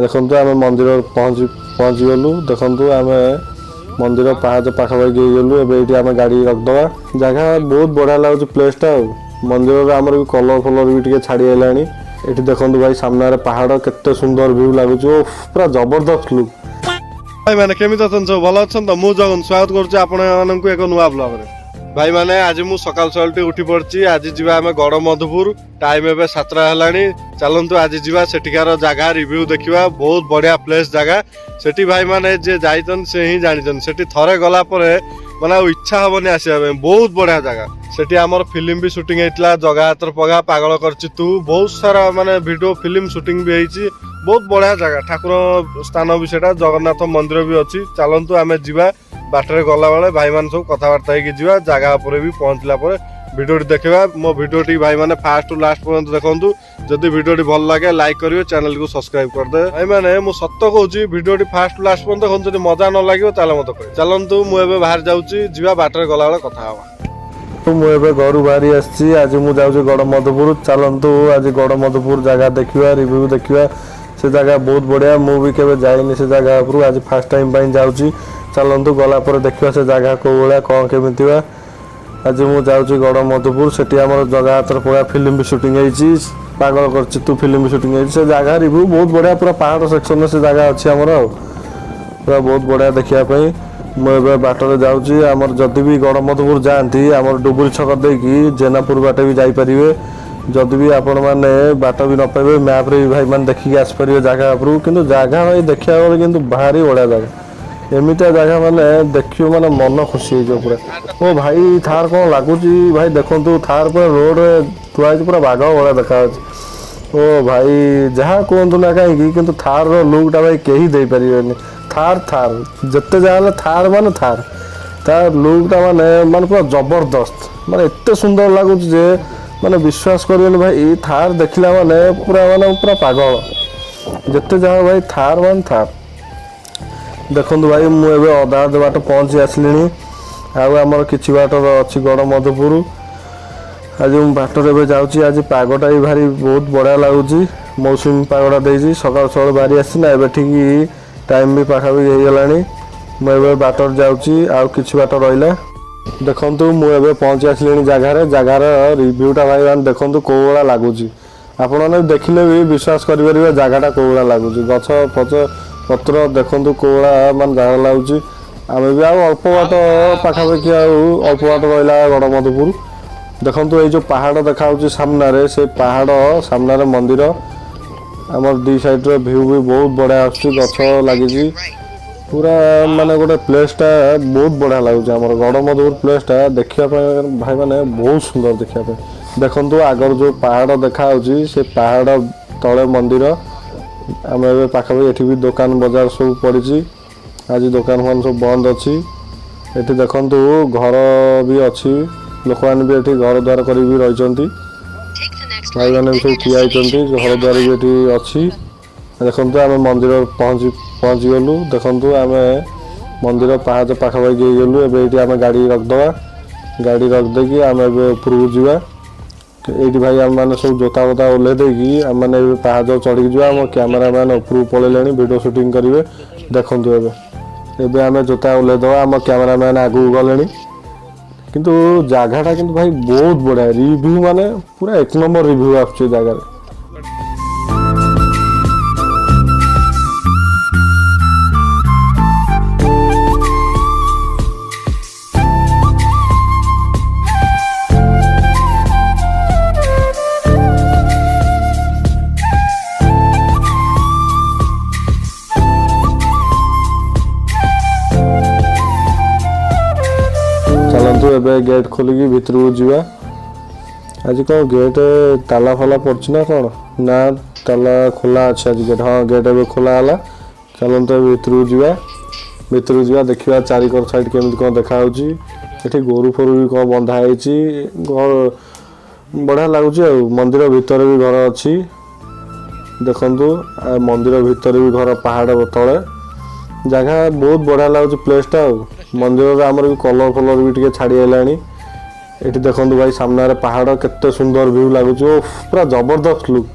ଦେଖନ୍ତୁ, ଆମେ ମନ୍ଦିର ପହଞ୍ଚିଗଲୁ। ଦେଖନ୍ତୁ, ଆମେ ମନ୍ଦିର ପାହାଚ ପାଖାପାଖି ହେଇଗଲୁ। ଏବେ ଏଇଠି ଆମେ ଗାଡ଼ି ରଖିଦେବା। ଜାଗା ବହୁତ ବଢ଼ିଆ ଲାଗୁଛି, ପ୍ଲେସ୍ଟା। ଆଉ ମନ୍ଦିରରେ ଆମର ବି କଲର୍ ଫଲର୍ ବି ଟିକେ ଛାଡ଼ି ହେଲାଣି। ଏଠି ଦେଖନ୍ତୁ ଭାଇ, ସାମ୍ନାରେ ପାହାଡ଼, କେତେ ସୁନ୍ଦର ଭ୍ୟୁ ଲାଗୁଛି। ଓ, ପୁରା ଜବରଦସ୍ତ ଲୁକ୍। ଭାଇମାନେ, କେମିତି ଅଛନ୍ତି? ସବୁ ଭଲ ଅଛନ୍ତି ତ? ମୁଁ ଜଗନ, ସ୍ୱାଗତ କରୁଛି ଆପଣମାନଙ୍କୁ ଏକ ନୂଆ ବ୍ଲଗରେ। ଭାଇମାନେ, ଆଜି ମୁଁ ସକାଳୁ ସକାଳୁ ଟିକେ ଉଠି ପଡ଼ିଛି। ଆଜି ଯିବା ଆମେ ଗଡ଼ ମଧୁପୁର। ଟାଇମ୍ ଏବେ 7ଟା ହେଲାଣି। ଚାଲନ୍ତୁ, ଆଜି ଯିବା, ସେଠିକାର ଜାଗା ରିଭ୍ୟୁ ଦେଖିବା। ବହୁତ ବଢ଼ିଆ ପ୍ଲେସ୍, ଜାଗା ସେଠି। ଭାଇମାନେ, ଯିଏ ଯାଇଛନ୍ତି ସେ ହିଁ ଜାଣିଛନ୍ତି। ସେଠି ଥରେ ଗଲା ପରେ ମାନେ ଆଉ ଇଚ୍ଛା ହବନି ଆସିବା ପାଇଁ। ବହୁତ ବଢ଼ିଆ ଜାଗା। ସେଠି ଆମର ଫିଲ୍ମ ବି ସୁଟିଂ ହେଇଥିଲା, ଜଗା ହାତର ପଘା, ପାଗଳ କରିଛି ତୁ, ବହୁତ ସାରା ମାନେ ଭିଡ଼ିଓ ଫିଲ୍ମ ସୁଟିଂ ବି ହେଇଛି। ବହୁତ ବଢ଼ିଆ ଜାଗା, ଠାକୁର ସ୍ଥାନ ବି ସେଟା, ଜଗନ୍ନାଥ ମନ୍ଦିର ବି ଅଛି। ଚାଲନ୍ତୁ, ଆମେ ଯିବା। ବାଟରେ ଗଲାବେଳେ ଭାଇମାନେ ସବୁ କଥାବାର୍ତ୍ତା ହେଇକି ଯିବା। ଜାଗା ଉପରେ ବି ପହଞ୍ଚିଲା ପରେ ଭିଡ଼ିଓଟି ଦେଖିବା। ମୋ ଭିଡ଼ିଓଟି ଭାଇମାନେ ଫାଷ୍ଟ ଟୁ ଲାଷ୍ଟ ପର୍ଯ୍ୟନ୍ତ ଦେଖନ୍ତୁ। ଯଦି ଭିଡ଼ିଓଟି ଭଲ ଲାଗେ, ଲାଇକ୍ କରିବେ, ଚ୍ୟାନେଲକୁ ସବସ୍କ୍ରାଇବ କରିଦେବେ। ଭାଇମାନେ, ମୁଁ ସତ କହୁଛି, ଭିଡ଼ିଓଟି ଫାଷ୍ଟ ଟୁ ଲାଷ୍ଟ ପର୍ଯ୍ୟନ୍ତ ଦେଖନ୍ତୁ। ଯଦି ମଜା ନ ଲାଗିବ, ତାହେଲେ ମତେ କହିବେ। ଚାଲନ୍ତୁ, ମୁଁ ଏବେ ବାହାରି ଯାଉଛି। ଯିବା, ବାଟରେ ଗଲାବେଳେ କଥା ହବା। ମୁଁ ଏବେ ଘରୁ ବାହାରି ଆସିଛି। ଆଜି ମୁଁ ଯାଉଛି ଗଡ଼ମଧୁପୁର। ଚାଲନ୍ତୁ, ଆଜି ଗଡ଼ମଧୁପୁର ଜାଗା ଦେଖିବା, ରିଭ୍ୟୁ ଦେଖିବା। ସେ ଜାଗା ବହୁତ ବଢ଼ିଆ। ମୁଁ ବି କେବେ ଯାଇନି ସେ ଜାଗା ଉପରକୁ, ଆଜି ଫାର୍ଷ୍ଟ ଟାଇମ୍ ପାଇଁ ଯାଉଛି। ଚାଲନ୍ତୁ, ଗଲା ପରେ ଦେଖିବା ସେ ଜାଗା କୋଉ ଭଳିଆ, କ'ଣ କେମିତି ବା। ଆଜି ମୁଁ ଯାଉଛି ଗଡ଼ମଧୁପୁର। ସେଠି ଆମର ଜଗା ହାତର ପଘା ଫିଲ୍ମ ବି ସୁଟିଂ ହେଇଛି, ପାଗଳ କରିଛି ତୁ ଫିଲ୍ମ ବି ସୁଟିଂ ହେଇଛି। ସେ ଜାଗା ରିଭ୍ୟୁ ବହୁତ ବଢ଼ିଆ। ପୁରା ପାହାଡ଼ ସେକ୍ସନରେ ସେ ଜାଗା ଅଛି ଆମର। ଆଉ ପୁରା ବହୁତ ବଢ଼ିଆ ଦେଖିବା ପାଇଁ। ମୁଁ ଏବେ ବାଟରେ ଯାଉଛି। ଆମର ଯଦି ବି ଗଡ଼ମଧୁପୁର ଯାଆନ୍ତି, ଆମର ଡୁବୁରି ଛକ ଦେଇକି ଜେନାପୁର ବାଟେ ବି ଯାଇପାରିବେ। ଯଦି ବି ଆପଣମାନେ ବାଟ ବି ନ ପାଇବେ, ମ୍ୟାପ୍ରେ ବି ଭାଇମାନେ ଦେଖିକି ଆସିପାରିବେ ଜାଗା ଉପରକୁ। କିନ୍ତୁ ଜାଗା ଭାଇ ଦେଖିବାକୁ ଗଲେ କିନ୍ତୁ ଭାରି ବଢ଼ିଆ ଜାଗା। ଏମିତିଆ ଜାଗା ମାନେ ଦେଖିବ ମାନେ ମନ ଖୁସି ହେଇଯିବ ପୁରା। ଓ ଭାଇ, ଥାର କ'ଣ ଲାଗୁଛି ଭାଇ! ଦେଖନ୍ତୁ, ଥାର ପୁରା ରୋଡ଼ରେ ଥୁଆ ହେଇଛି, ପୁରା ବାଘ ଭଳିଆ ଦେଖାଯାଉଛି। ଓ ଭାଇ, ଯାହା କୁହନ୍ତୁ ନା କାହିଁକି, କିନ୍ତୁ ଥାରର ଲୁକ୍ଟା ଭାଇ କେହି ଦେଇପାରିବେନି। ଥାର ଥାର, ଯେତେ ଯାହା ହେଲେ ଥାର ମାନେ ଥାର। ତାର ଲୁକ୍ଟା ମାନେ ମାନେ ପୁରା ଜବରଦସ୍ତ। ମାନେ ଏତେ ସୁନ୍ଦର ଲାଗୁଛି ଯେ ମାନେ ବିଶ୍ୱାସ କରିବେନି ଭାଇ, ଏଇ ଥାର ଦେଖିଲା ମାନେ ପୁରା ମାନେ ପୁରା ପାଗଳ। ଯେତେ ଯାହା ଭାଇ, ଥାର ମାନେ ଥାର। ଦେଖନ୍ତୁ ଭାଇ, ମୁଁ ଏବେ ଅଧା ଅଧା ବାଟ ପହଞ୍ଚି ଆସିଲିଣି। ଆଉ ଆମର କିଛି ବାଟ ଅଛି ଗଡ଼ମଧୁପୁର। ଆଜି ମୁଁ ବାଟରେ ଏବେ ଯାଉଛି। ଆଜି ପାଗଟା ବି ଭାରି ବହୁତ ବଢ଼ିଆ ଲାଗୁଛି। ମୌସୁମୀ ପାଗଟା ଦେଇଛି। ସକାଳୁ ସକାଳୁ ବାହାରି ଆସିଛି ନା, ଏବେ ଠିକ ଟାଇମ୍ ବି ପାଖାପାଖି ହେଇଗଲାଣି। ମୁଁ ଏବେ ବାଟରେ ଯାଉଛି, ଆଉ କିଛି ବାଟ ରହିଲା। ଦେଖନ୍ତୁ, ମୁଁ ଏବେ ପହଞ୍ଚି ଆସିଲିଣି ଜାଗାରେ। ଜାଗାର ରିଭ୍ୟୁଟା ଭାଇ ମାନେ ଦେଖନ୍ତୁ କୋଉ ଭଳିଆ ଲାଗୁଛି। ଆପଣମାନେ ଦେଖିଲେ ବି ବିଶ୍ୱାସ କରିପାରିବେ ଜାଗାଟା କୋଉ ଭଳିଆ ଲାଗୁଛି। ଗଛ ଫଛ ପତ୍ର ଦେଖନ୍ତୁ କୋଉ ଭଳିଆ ମାନେ ଜାଗା ଲାଗୁଛି। ଆମେ ବି ଆଉ ଅଳ୍ପ ବାଟ ପାଖାପାଖି, ଆଉ ଅଳ୍ପ ବାଟ ରହିଲା ଗଡ଼ମଧୁପୁର। ଦେଖନ୍ତୁ, ଏଇ ଯୋଉ ପାହାଡ଼ ଦେଖାଯାଉଛି ସାମ୍ନାରେ, ସେ ପାହାଡ଼ ସାମ୍ନାରେ ମନ୍ଦିର। ଆମର ଦି ସାଇଡ୍ର ଭ୍ୟୁ ବି ବହୁତ ବଢ଼ିଆ ଆସୁଛି। ଗଛ ଲାଗିଛି ପୁରା, ମାନେ ଗୋଟେ ପ୍ଲେସ୍ଟା ବହୁତ ବଢ଼ିଆ ଲାଗୁଛି। ଆମର ଗଡ଼ମଧୁପୁର ପ୍ଲେସ୍ଟା ଦେଖିବା ପାଇଁ ଭାଇମାନେ ବହୁତ ସୁନ୍ଦର ଦେଖିବା ପାଇଁ। ଦେଖନ୍ତୁ, ଆଗରୁ ଯୋଉ ପାହାଡ଼ ଦେଖାଯାଉଛି, ସେ ପାହାଡ଼ ତଳେ ମନ୍ଦିର। ଆମେ ଏବେ ପାଖାପାଖି, ଏଠି ବି ଦୋକାନ ବଜାର ସବୁ ପଡ଼ିଛି। ଆଜି ଦୋକାନ ଫୋକାନ ସବୁ ବନ୍ଦ ଅଛି। ଏଠି ଦେଖନ୍ତୁ, ଘର ବି ଅଛି। ଲୋକମାନେ ବି ଏଠି ଘର ଦ୍ୱାର କରି ବି ରହିଛନ୍ତି। ଭାଇମାନେ ବି ସବୁ ଠିଆ ହେଇଛନ୍ତି। ଘର ଦ୍ୱାର ବି ଏଠି ଅଛି। ଦେଖନ୍ତୁ, ଆମେ ମନ୍ଦିର ପହଞ୍ଚିଗଲୁ। ଦେଖନ୍ତୁ, ଆମେ ମନ୍ଦିର ପାହାଚ ପାଖାପାଖି ହେଇଗଲୁ। ଏବେ ଏଇଠି ଆମେ ଗାଡ଼ି ରଖିଦେବା। ଗାଡ଼ି ରଖିଦେଇକି ଆମେ ଏବେ ଉପରକୁ ଯିବା। ଏଇଠି ଭାଇ ଆମେମାନେ ସବୁ ଜୋତା ଫୋତା ଓହ୍ଲେଇ ଦେଇକି ଆମେମାନେ ଏବେ ପାହାଚ ଚଢ଼ିକି ଯିବା। ଆମ କ୍ୟାମେରାମ୍ୟାନ୍ ଉପରକୁ ପଳେଇଲେଣି, ଭିଡ଼ିଓ ସୁଟିଂ କରିବେ। ଦେଖନ୍ତୁ, ଏବେ ଏବେ ଆମେ ଜୋତା ଓହ୍ଲେଇ ଦେବା। ଆମ କ୍ୟାମେରାମ୍ୟାନ୍ ଆଗକୁ ଗଲେଣି। କିନ୍ତୁ ଜାଗାଟା କିନ୍ତୁ ଭାଇ ବହୁତ ବଢ଼ିଆ ରିଭ୍ୟୁ, ମାନେ ପୁରା ଏକ ନମ୍ବର ରିଭ୍ୟୁ ଆସୁଛି ଏ ଜାଗାରେ। ଚାଲନ୍ତୁ, ଏବେ ଗେଟ୍ ଖୋଲିକି ଭିତରକୁ ଯିବା। ଆଜି କ'ଣ ଗେଟ୍ ତାଲା ଫାଲା ପଡ଼ିଛି ନା କ'ଣ? ନା, ତାଲା ଖୋଲା ଅଛି ଆଜି ଗେଟ୍। ହଁ, ଗେଟ୍ ଏବେ ଖୋଲା ହେଲା। ଚାଲନ୍ତୁ, ଏବେ ଭିତରକୁ ଯିବା। ଭିତରକୁ ଯିବା, ଦେଖିବା ଚାରିକର ସାଇଡ୍ କେମିତି କ'ଣ ଦେଖାଯାଉଛି। ଏଠି ଗୋରୁ ଫୋରୁ ବି କ'ଣ ବନ୍ଧା ହେଇଛି ଘର। ବଢ଼ିଆ ଲାଗୁଛି। ଆଉ ମନ୍ଦିର ଭିତରେ ବି ଘର ଅଛି। ଦେଖନ୍ତୁ, ଆଉ ମନ୍ଦିର ଭିତରେ ବି ଘର, ପାହାଡ଼ ତଳେ। ଜାଗା ବହୁତ ବଢ଼ିଆ ଲାଗୁଛି, ପ୍ଲେସ୍ଟା। ଆଉ ମନ୍ଦିରରେ ଆମର ବି କଲର୍ ଫଲର୍ ବି ଟିକେ ଛାଡ଼ି ହେଲାଣି। ଏଠି ଦେଖନ୍ତୁ ଭାଇ, ସାମ୍ନାରେ ପାହାଡ଼, କେତେ ସୁନ୍ଦର ଭ୍ୟୁ ଲାଗୁଛି। ଓ, ପୁରା ଜବରଦସ୍ତ ଲୁକ୍।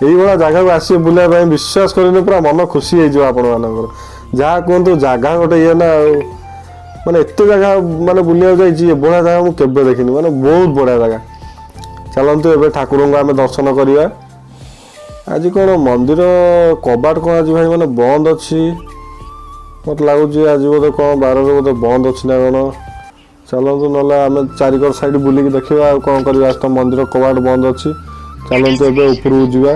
ଏଇଭଳିଆ ଜାଗାକୁ ଆସିବେ ବୁଲିବା ପାଇଁ, ବିଶ୍ୱାସ କରିନି, ପୁରା ମନ ଖୁସି ହେଇଯିବ ଆପଣମାନଙ୍କର। ଯାହା କୁହନ୍ତୁ, ଜାଗା ଗୋଟେ ଇଏ ନା ଆଉ। ମାନେ ଏତେ ଜାଗା ମାନେ ବୁଲିବାକୁ ଯାଇଛି, ଏଭଳିଆ ଜାଗା ମୁଁ କେବେ ଦେଖିନି। ମାନେ ବହୁତ ବଢ଼ିଆ ଜାଗା। ଚାଲନ୍ତୁ, ଏବେ ଠାକୁରଙ୍କୁ ଆମେ ଦର୍ଶନ କରିବା। ଆଜି କ'ଣ ମନ୍ଦିର କବାଟ କ'ଣ ଆଜି ଭାଇ ମାନେ ବନ୍ଦ ଅଛି? ମୋତେ ଲାଗୁଛି ଆଜି ବୋଧେ କ'ଣ ବାରରେ ବୋଧେ ବନ୍ଦ ଅଛି ନା କ'ଣ। ଚାଲନ୍ତୁ, ନହେଲେ ଆମେ ଚାରିକର ସାଇଡ୍ ବୁଲିକି ଦେଖିବା। ଆଉ କ'ଣ କରିବା? ଆଜି ତ ମନ୍ଦିର କବାଟ ବନ୍ଦ ଅଛି। ଚାଲନ୍ତୁ, ଏବେ ଉପରକୁ ଯିବା।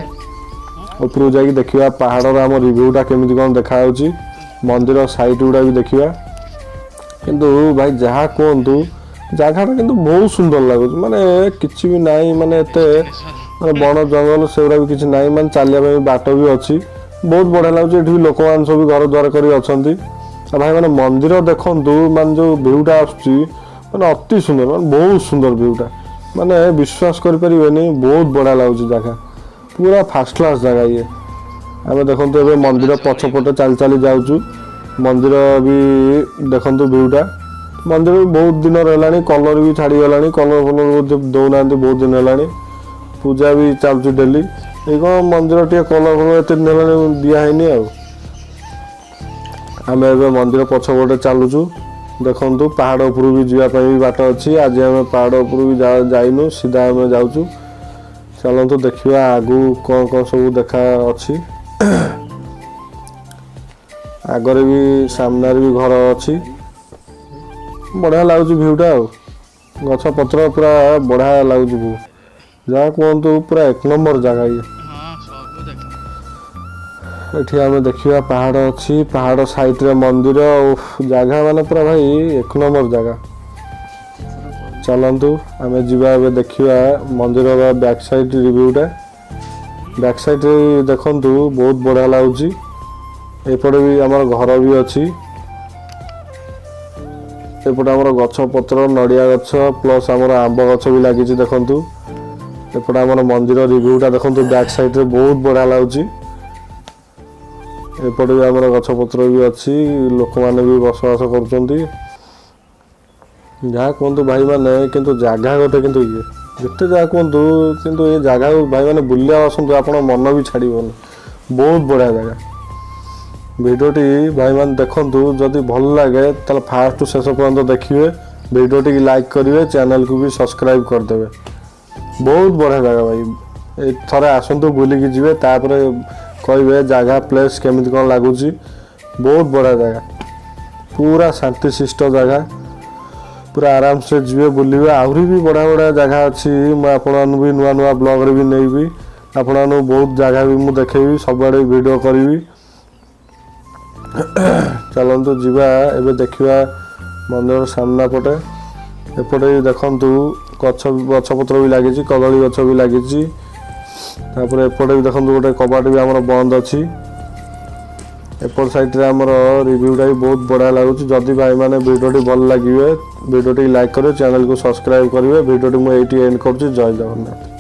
ଉପରକୁ ଯାଇକି ଦେଖିବା ପାହାଡ଼ର ଆମ ରିଭ୍ୟୁଟା କେମିତି କ'ଣ ଦେଖାଯାଉଛି, ମନ୍ଦିର ସାଇଟ୍ ଗୁଡ଼ା ବି ଦେଖିବା। କିନ୍ତୁ ଭାଇ, ଯାହା କୁହନ୍ତୁ, ଜାଗାଟା କିନ୍ତୁ ବହୁତ ସୁନ୍ଦର ଲାଗୁଛି। ମାନେ କିଛି ବି ନାହିଁ, ମାନେ ଏତେ ମାନେ ବଣ ଜଙ୍ଗଲ ସେଗୁଡ଼ା ବି କିଛି ନାହିଁ। ମାନେ ଚାଲିବା ପାଇଁ ବାଟ ବି ଅଛି। ବହୁତ ବଢ଼ିଆ ଲାଗୁଛି। ଏଠି ବି ଲୋକମାନେ ସବୁ ଘର ଦ୍ୱାର କରି ଅଛନ୍ତି। ଆଉ ଭାଇ ମାନେ, ମନ୍ଦିର ଦେଖନ୍ତୁ, ମାନେ ଯୋଉ ଭିଉଟା ଆସୁଛି, ମାନେ ଅତି ସୁନ୍ଦର, ମାନେ ବହୁତ ସୁନ୍ଦର ଭିଉଟା। ମାନେ ବିଶ୍ୱାସ କରିପାରିବେନି, ବହୁତ ବଢ଼ିଆ ଲାଗୁଛି ଜାଗା। ପୁରା ଫାର୍ଷ୍ଟ କ୍ଲାସ୍ ଜାଗା ଇଏ। ଆମେ ଦେଖନ୍ତୁ, ଏବେ ମନ୍ଦିର ପଛପଟେ ଚାଲି ଚାଲି ଯାଉଛୁ। ମନ୍ଦିର ବି ଦେଖନ୍ତୁ ଭିଉଟା। ମନ୍ଦିର ବି ବହୁତ ଦିନର ହେଲାଣି, କଲର ବି ଛାଡ଼ିଗଲାଣି। କଲର ଫଲର ବୋଧେ ଦଉନାହାନ୍ତି ବହୁତ ଦିନ ହେଲାଣି। ପୂଜା ବି ଚାଲୁଛି ଡେଲି। ଏଇ କ'ଣ ମନ୍ଦିର ଟିକେ କଲର ଫଲର ଏତେ ଦିନ ହେଲାଣି ଦିଆ ହେଇନି। ଆଉ ଆମେ ଏବେ ମନ୍ଦିର ପଛପଟେ ଚାଲୁଛୁ। ଦେଖନ୍ତୁ, ପାହାଡ଼ ଉପରକୁ ବି ଯିବା ପାଇଁ ବି ବାଟ ଅଛି। ଆଜି ଆମେ ପାହାଡ଼ ଉପରକୁ ବି ଯାଇନୁ, ସିଧା ଆମେ ଯାଉଛୁ। ଚାଲନ୍ତୁ, ଦେଖିବା ଆଗକୁ କ'ଣ କ'ଣ ସବୁ ଦେଖା ଅଛି। ଆଗରେ ବି, ସାମ୍ନାରେ ବି ଘର ଅଛି। ବଢ଼ିଆ ଲାଗୁଛି ଭିଉଟା। ଆଉ ଗଛ ପତ୍ର ପୁରା ବଢ଼ିଆ ଲାଗୁଛି ଭିଉ। ଯାହା କୁହନ୍ତୁ, ପୁରା ଏକ ନମ୍ବର ଜାଗା ଇଏ। ହଁ, ସବୁ ଦେଖ। ଏଠି ଆମେ ଦେଖିବା, ପାହାଡ଼ ଅଛି, ପାହାଡ଼ ସାଇଡରେ ମନ୍ଦିର। ଆଉ ଜାଗା ମାନେ ପୁରା ଭାଇ ଏକ ନମ୍ବର ଜାଗା। ଚାଲନ୍ତୁ, ଆମେ ଯିବା ଏବେ, ଦେଖିବା ମନ୍ଦିରର ବ୍ୟାକ୍ ସାଇଡ୍ ରିଭ୍ୟୁଟା। ବ୍ୟାକ୍ ସାଇଡ୍ରେ ଦେଖନ୍ତୁ, ବହୁତ ବଢ଼ିଆ ଲାଗୁଛି। ଏପଟେ ବି ଆମର ଘର ବି ଅଛି। ଏପଟେ ଆମର ଗଛ ପତ୍ର, ନଡ଼ିଆ ଗଛ ପ୍ଲସ୍ ଆମର ଆମ୍ବ ଗଛ ବି ଲାଗିଛି। ଦେଖନ୍ତୁ, ଏପଟେ ଆମର ମନ୍ଦିର ରିଭ୍ୟୁଟା ଦେଖନ୍ତୁ, ବ୍ୟାକ୍ ସାଇଡ୍ରେ ବହୁତ ବଢ଼ିଆ ଲାଗୁଛି। ଏପଟେ ବି ଆମର ଗଛ ପତ୍ର ବି ଅଛି, ଲୋକମାନେ ବି ବସବାସ କରୁଛନ୍ତି। ଯାହା କୁହନ୍ତୁ ଭାଇମାନେ, କିନ୍ତୁ ଜାଗା ଗୋଟେ କିନ୍ତୁ ଇଏ ଯେତେ ଯାହା କୁହନ୍ତୁ, କିନ୍ତୁ ଏ ଜାଗାକୁ ଭାଇମାନେ ବୁଲିବାକୁ ଆସନ୍ତୁ, ଆପଣ ମନ ବି ଛାଡ଼ିବନି। ବହୁତ ବଢ଼ିଆ ଜାଗା। ଭିଡ଼ିଓଟି ଭାଇମାନେ ଦେଖନ୍ତୁ, ଯଦି ଭଲ ଲାଗେ ତାହେଲେ ଫାଷ୍ଟରୁ ଶେଷ ପର୍ଯ୍ୟନ୍ତ ଦେଖିବେ, ଭିଡ଼ିଓଟିକି ଲାଇକ୍ କରିବେ, ଚ୍ୟାନେଲକୁ ବି ସବସ୍କ୍ରାଇବ୍ କରିଦେବେ। ବହୁତ ବଢ଼ିଆ ଜାଗା ଭାଇ। ଏ ଥରେ ଆସନ୍ତୁ, ବୁଲିକି ଯିବେ, ତାପରେ କହିବେ ଜାଗା ପ୍ଲେସ୍ କେମିତି କ'ଣ ଲାଗୁଛି। ବହୁତ ବଢ଼ିଆ ଜାଗା, ପୁରା ଶାନ୍ତିଶିଷ୍ଟ ଜାଗା। ପୁରା ଆରାମସେ ଯିବେ, ବୁଲିବେ। ଆହୁରି ବି ବଢ଼ିଆ ବଢ଼ିଆ ଜାଗା ଅଛି। ମୁଁ ଆପଣମାନଙ୍କୁ ବି ନୂଆ ନୂଆ ବ୍ଲଗ୍ରେ ବି ନେଇବି, ଆପଣମାନଙ୍କୁ ବହୁତ ଜାଗା ବି ମୁଁ ଦେଖେଇବି, ସବୁଆଡ଼େ ଭିଡ଼ିଓ କରିବି। ଚାଲନ୍ତୁ ଯିବା ଏବେ, ଦେଖିବା ମନ୍ଦିର ସାମ୍ନା ପଟେ। ଏପଟେ ବି ଦେଖନ୍ତୁ, ଗଛ ଗଛପତ୍ର ବି ଲାଗିଛି, କଦଳୀ ଗଛ ବି ଲାଗିଛି। ତାପରେ ଏପଟେ ବି ଦେଖନ୍ତୁ, ଗୋଟେ କବାଟ ବି ଆମର ବନ୍ଦ ଅଛି। ଏପଟ ସାଇଡ଼ରେ ଆମର ରିଭ୍ୟୁଟା ବି ବହୁତ ବଢ଼ିଆ ଲାଗୁଛି। ଯଦି ଭାଇମାନେ ଭିଡ଼ିଓଟି ଭଲ ଲାଗିବେ, ଭିଡ଼ିଓଟି ଲାଇକ୍ କରିବେ, ଚ୍ୟାନେଲକୁ ସବସ୍କ୍ରାଇବ୍ କରିବେ। ଭିଡ଼ିଓଟି ମୁଁ ଏଇଠି ଏଣ୍ଡ କରୁଛି। ଜୟ ଜଗନ୍ନାଥ।